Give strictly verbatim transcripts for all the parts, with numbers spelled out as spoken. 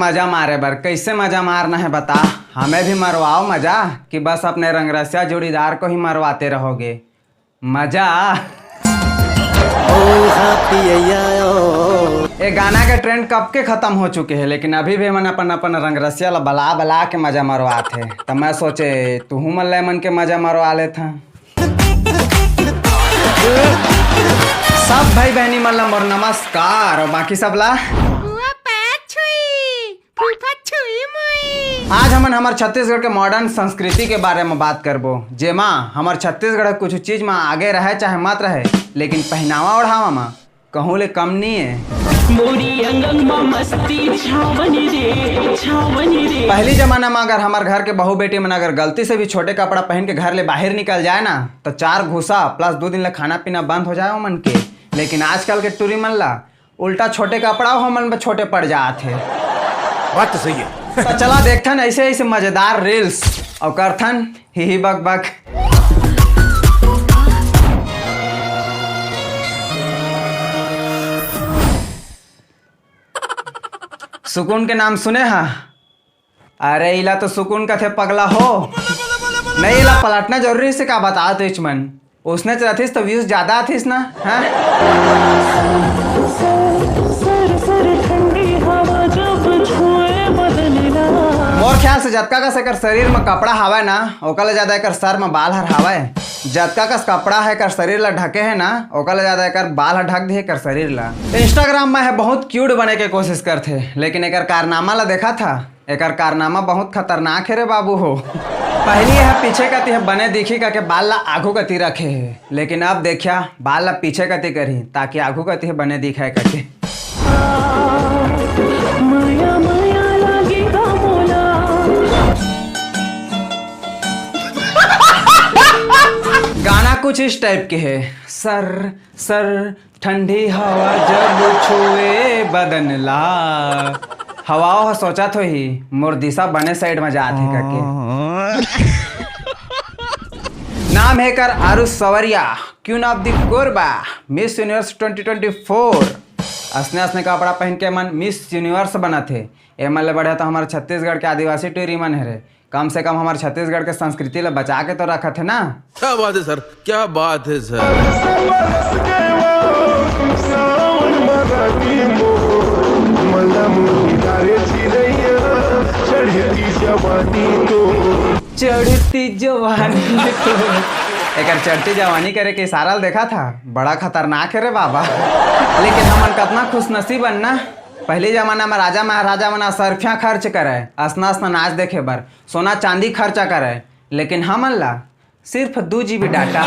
मजा मारे बर। कैसे मजा मारना है बता, हमें भी मरवाओ मजा, कि बस अपने रंगरसिया जोड़ीदार को ही मरवाते रहोगे। मजा। ये गाना के ट्रेंड कब के खत्म हो चुके हैं, लेकिन अभी भी मन अपन अपन रंगरसिया ला बला बला के मजा मरवात हे। त मैं सोचे तुहू मन ला मन के मजा मरवा लेत हन। सब भाई बहनी मन ला मोर नमस्कार, और बाकी सब ला आज हमन हमर छत्तीसगढ़ के मॉडर्न संस्कृति के बारे में बात करबो, जेमा हमर छत्तीसगढ़ कुछ चीज में आगे रहे चाहे मत रहे, लेकिन पहनावा ओढ़ावा में कहूँ ले कम नहीं है। मोरी अंगन मा मस्ती छावनी रे, छावनी रे। पहली जमाना में अगर हमर घर के बहू बेटी मन अगर गलती से भी छोटे कपड़ा पहन के घर ले बाहर निकल जाए ना, तो चार घूसा प्लस दो दिन ले खाना पीना बंद हो जाए ओमन के। लेकिन आजकल के टूरी मन ला उल्टा छोटे कपड़ा हो मन छोटे पड़ जात हे। बात तो सही है। तो चला देखथन ऐसे ऐसे मजेदार रील्स और करथन ही ही बक बक। सुकून के नाम सुने हा? अरे इला तो सुकून कथे पगला हो। नहीं, इला पलटना जरूरी से का बता तो इच मन। उसने चलतिस तो व्यूज ज्यादा आतिस ना, हाँ? मोर ख्याल से जतका कस एकर शरीर में कपड़ा हावय ना, ओकर ले ज्यादा एकर सर में बाल हर हावय। जतका कस कपड़ा है एकर शरीर ला ढके है ना, ओकर ले ज्यादा एकर बाल हर ढक दे एकर शरीर ला। Instagram में है बहुत क्यूट बने के कोशिश करथे, लेकिन एकर कारनामा ला देखा था। एकर कारनामा बहुत खतरनाक है रे बाबू हो। पहली यह पीछे कती है बने दिखी करके बाल ला आगू कती रखे है, लेकिन अब देखिया बाल ला पीछे कती करही ताकि आगू कती है बने दिखे करके। गाना कुछ इस टाइप के है। सर सर ठंडी हवा जब छुए बदन ला। हवाओ ह सोचत होही मोर दिशा बने साइड में जात हे करके। नाम हे कर Aarush Sawariya, queen of the Korba, Miss Universe twenty twenty four. असने असने कपड़ा पहन के मन मिस यूनिवर्स बनत हे। एमन ले बढ़िया तो हमारे छत्तीसगढ़ के आदिवासी टूरी मन हे रे। कम से कम हमारे छत्तीसगढ़ के संस्कृति ला बचा के तो रखत हे ना। क्या बात है सर, क्या बात है सर। चढ़ती जवानी तो एकर चढ़ती जवानी करे के इशारा ल देखा था। बड़ा खतरनाक है रे बाबा। लेकिन हमन कतना खुशनसीब हन ना, पहली जमाना में राजा महाराजा मन असरफिया खर्च करे, असना असना नाच देखे बर सोना चांदी खर्चा करे, लेकिन हमन ला सिर्फ दू जीबी डाटा।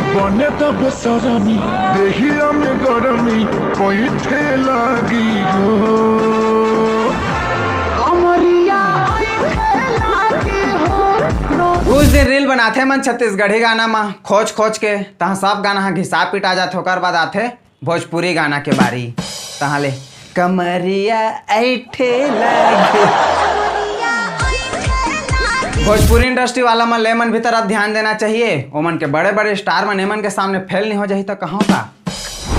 बने तब सरमी, देहिया में गरमी, पैठे लागी हो। कुछ दिन रील बनाथे मन छत्तीसगढ़ी गाना म खोज खोज के, तहाँ सब गाना ह घिसा पिटा जाथे। ओकर बाद आथे भोजपुरी गाना के बारी। तहाँ ले कमरिया ऐठे लागे। भोजपुरी इंडस्ट्री वाला मन ले मन भी तरफ ध्यान देना चाहिए। ओमन के बड़े बड़े स्टार मन एमन के सामने फेल नहीं हो जाही तो कहो का?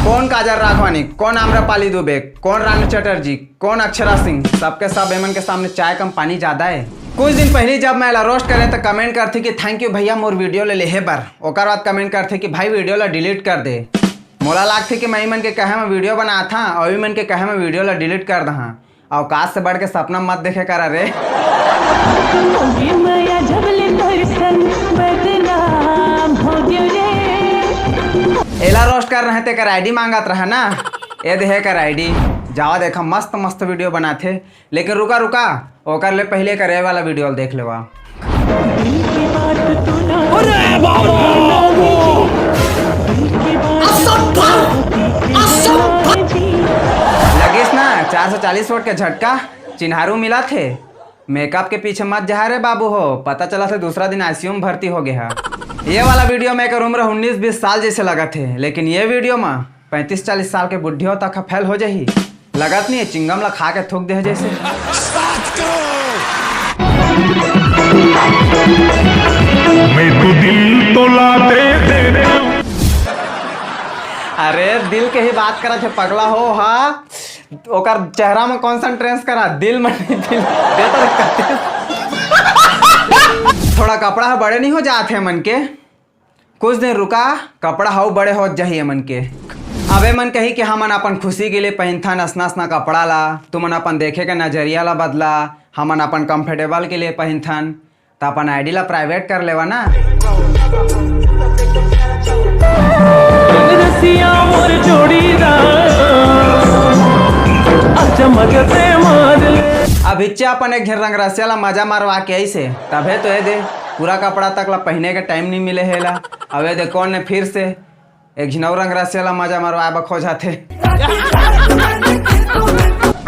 कौन काजल राघवानी, कौन आम्रपाली दुबे, कौन रानू चटर्जी, कौन अक्षरा सिंह, सबके सब एमन के सामने चाय कम पानी ज्यादा है। कुछ दिन पहले जब मैं एला रोस्ट करे तो कमेंट करथे कि थैंक यू भैया मोर वीडियो ले लेहे बर। ओकर बाद कमेंट करथे कि भाई वीडियो ला डिलीट कर दे। मोला लागथे कि मैं मन के कहे में वीडियो बनात हां और मन के कहे में वीडियो ला डिलीट कर दहा। औकात से बढ़ के सपना मत देखे करा रे। एला रोस्ट कर रहे तेकर आईडी मांगत रहा ना। ए देहे कर आईडी। जावा देखा मस्त मस्त वीडियो बनाथे। लेकिन रुका रुका, ओकर ले पहले एकर ए वाला वीडियो देख लेवा। अरे बाबा! असंभव! असंभव! लगिस ना चार सौ चालीस वोट के झटका। चिन्हारू मिला थे। मेकअप के पीछे मत जा रे बाबू हो, पता चला थे दूसरा दिन आईसीयू में भर्ती हो गया। ये वाला वीडियो में एकर उम्र उन्नीस बीस साल जैसे लगा थे, लेकिन ये वीडियो में पैंतीस चालीस साल के बुढ़ियो तक फेल हो जाही। लगत नहीं है चिंगम ला खा के थूक दे जैसे। मैं तो दिल तो ला दे दे। अरे दिल के ही बात करत हे पगला हो हा। ओकर चेहरा में कॉन्सेंट्रेट करा, दिल में नहीं, दिल दे तो। थोड़ा कपड़ा ह बड़े नहीं हो जात हे मन के? कुछ दिन रुका, कपड़ा हऊ बड़े होत जाही एमन के। अब एमन कही कि हमन अपन खुशी के लिए पहिनथन असना असना कपड़ा ला, तुमन अपन देखे के नजरिया ला बदला, हमन अपन कंफर्टेबल के लिए पहिनथन, त अपन आईडी ला प्राइवेट कर लेवा ना। रसिया मोर जोड़ीदार, अच्छा मजा ते मार ले। अभिच्चे अपन एक झन रंगरसिया ला मजा मरवा के आइसे, तभे तो ये दे पूरा कपड़ा तक ला पहिने के टाइम नहीं मिले हे ला। अब ये दे कौन ने फिर से एक झिन अउ रंगरसिया ला मजा मरवाए बर खोजाथे।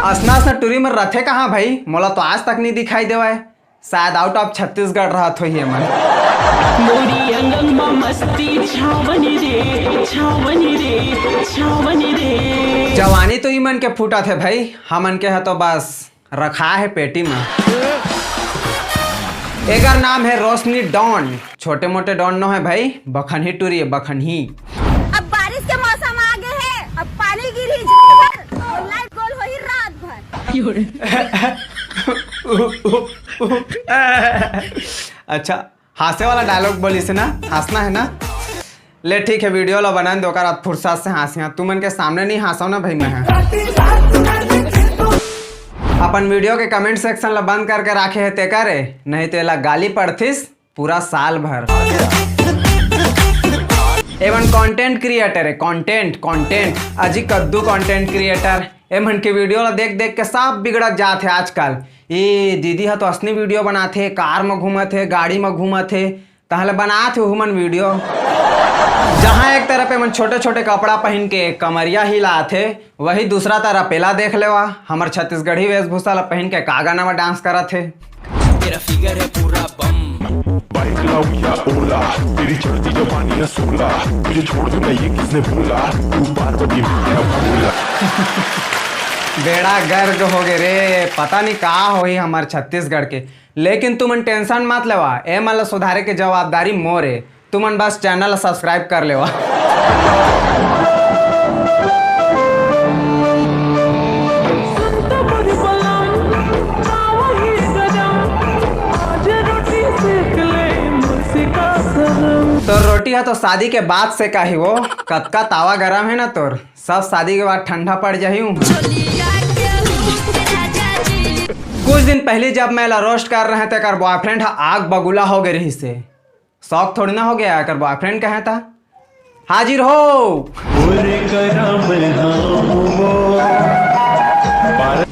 असना असना टूरी मन रथे कहाँ भाई, मोला तो आज तक नहीं दिखाई देवाए। शायद आउट ऑफ छत्तीसगढ़ रहत होही एमन। मोरी अंगन म मस्ती छावनी रे, छावनी रे, छावनी रे। जवानी तो इमन के फूटत हे भाई, हमन के ह तो बस रखा हे पेटी म। एकर नाम हे रोशनी डॉन। छोटे मोटे डॉन नो हे भाई, बखनही टूरी हे, बखनही। अब बारिश के मौसम आ गए है, अब पानी गिरी झट भर और लाइट गोल होही रात भर। अच्छा, हांसे वाला डायलॉग बोलिस ना, हांसना हे ना? ले ठीक हे, वीडियो ला बनान दे, ओकर बाद फुरसत से हांसिया। तुमन के सामने नहीं हांसव ना भाई मैं ह। अपन वीडियो के कमेंट सेक्शन ला बंद करके राखे हे तेकर ए, नहीं तो एला गाली पड़थिस पूरा साल भर। एमन कंटेंट क्रिएटर हे, कंटेंट, कंटेंट, अजी कद्दू कंटेंट क्रिएटर। एमन के वीडियो ला देख देख के सब बिगड़त जात हे आजकल। ये दीदी ह तो असनी वीडियो बनात हे, कार म घूमत हे, गाड़ी म घूमत हे, तहले बनात हे उहमन वीडियो। जहाँ एक तरफ एमन छोटे छोटे कपड़ा पहिन के कमरिया हिलात हे, वही दूसरा तरफ एला देख लेवा, हमर छत्तीसगढ़ी वेशभूषा ला पहिन के का गाना म डांस करत हे। तेरा फिगर है पूरा बम। बाइक लाऊं या ओला, तेरी चढ़ती जवानी है सोला, तुझे छोड़ दूं मैं ये किसने बोला, तू पार्वती मैं भोला। बेड़ा गर्क हो गे रे, पता नहीं का होही हमर छत्तीसगढ़ के। लेकिन तुमन टेंशन मत लेवा, ए मन ला सुधारे के जवाबदारी मोर ए। तुमन बस चैनल ला सब्सक्राइब कर लेवा। तो रोटी ह तो शादी के बाद सेकाही वो, कतका तावा गरम हे ना तोर, सब शादी के बाद ठंडा पड़ जाही। कुछ दिन पहली जब मैं ला रोस्ट कर रहे थे, एकर बॉयफ्रेंड ह आग बगुला हो गए रहिसे। शौक थोड़ी ना हो गया, एकर बॉयफ्रेंड कहे था हाजिर हो।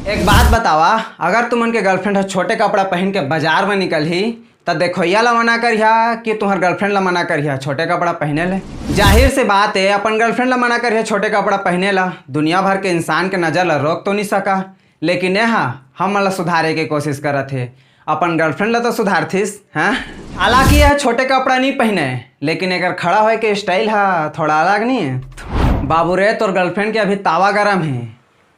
एक बात बतावा, अगर तुमन के गर्लफ्रेंड ह छोटे कपड़ा पहन के बाजार में निकलही, त देखोइया ला मना करिहा कि तुहर गर्लफ्रेंड ला मना करिहा छोटे कपड़ा पहने ले? जाहिर से बात है, अपन गर्लफ्रेंड ला मना करिहा छोटे कपड़ा पहने ला। दुनिया भर के इंसान के नजर ला रोक तो नहीं सका, लेकिन यह हमन ला सुधारे के कोशिश करत हे। अपन गर्लफ्रेंड ला तो सुधारथिस, हाँ? हालांकि यह छोटे कपड़ा नहीं पहने, लेकिन एकर खड़ा होए के स्टाइल हा थोड़ा अलग नहीं है। बाबू रे, तोर गर्लफ्रेंड के अभी तावा गरम है,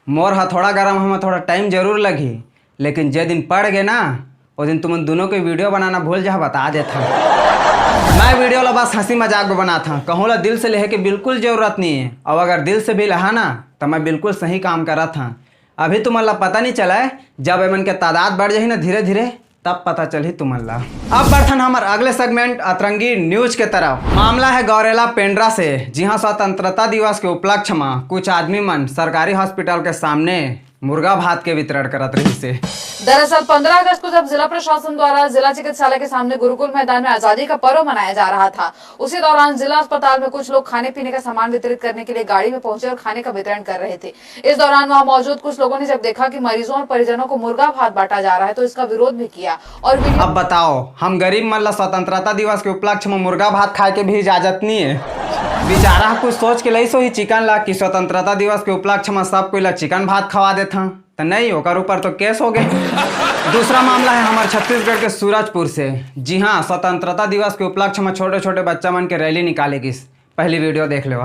मोर हा थोड़ा गरम, हमें थोड़ा टाइम जरूर लगही, लेकिन जे दिन पड़ गए ना, ओ दिन तुमन दोनों के वीडियो बनाना भूल जा, बता देत हूँ। मैं वीडियो ला बस हंसी मजाक में बनात हूँ, कहूँ ला दिल से लेहे के बिल्कुल जरूरत नहीं है। और अगर दिल से भी लहा ना, तो मैं बिल्कुल सही काम करत हूँ। अभी तुमन ला पता नहीं चला है, जब एमन के तादाद बढ़ जाही ना धीरे धीरे, तब पता चलही तुमन ला। अब बढ़थन हमर अगले सेगमेंट अतरंगी न्यूज के तरफ। मामला है गौरेला पेंड्रा से। जी हाँ, स्वतंत्रता दिवस के उपलक्ष्य में कुछ आदमी मन सरकारी हॉस्पिटल के सामने मुर्गा भात के वितरण करत रहिसे। दरअसल पन्द्रह अगस्त को जब जिला प्रशासन द्वारा जिला चिकित्सालय के सामने गुरुकुल मैदान में आजादी का पर्व मनाया जा रहा था, उसी दौरान जिला अस्पताल में कुछ लोग खाने पीने का सामान वितरित करने के लिए गाड़ी में पहुंचे और खाने का वितरण कर रहे थे। इस दौरान वहां मौजूद कुछ लोगों ने जब देखा कि मरीजों और परिजनों को मुर्गा भात बांटा जा रहा है, तो इसका विरोध भी किया और वीडियो अब बताओ, हम गरीब मन ला स्वतंत्रता दिवस के उपलक्ष्य में मुर्गा भात खाए के भी इजाजत नहीं है। बेचारा कुछ सोच के लइस होही चिकन ला कि स्वतंत्रता दिवस के उपलक्ष्य में सब कोई ला चिकन भात खवा देथन, त नहीं, ओकर ऊपर तो केस हो गए। दूसरा मामला है हमारे छत्तीसगढ़ के सूरजपुर से। जी हाँ, स्वतंत्रता दिवस के उपलक्ष्य में छोटे छोटे बच्चा मन के रैली निकाले गिस। पहली वीडियो देख लेवा।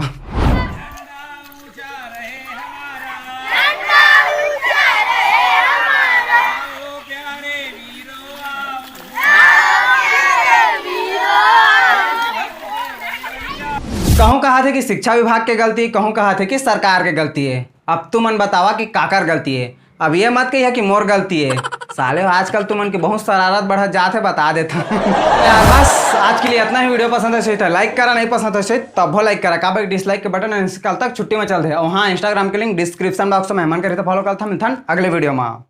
कहूँ कहा थे कि शिक्षा विभाग के गलती, कहूँ कहा थे कि सरकार के गलती है। अब तुमन बतावा कि काकर गलती हे। अब ये मत कहिया कि मोर गलती हे। साले हो, आजकल तुमन के बहुत शरारत बढ़त जात हे, बता देत हँव। यार बस आज के लिए इतना ही। वीडियो पसंद आइस होही त लाइक करा, नहीं पसंद आइस होही त तभो लाइक करा, काबर कि डिसलाइक के बटन आने से कल तक छुट्टी में चलथे। अउ हाँ, Instagram के लिंक डिस्क्रिप्शन बॉक्स में हे, मन करही त फॉलो करथव। मिलथन अगले वीडियो में।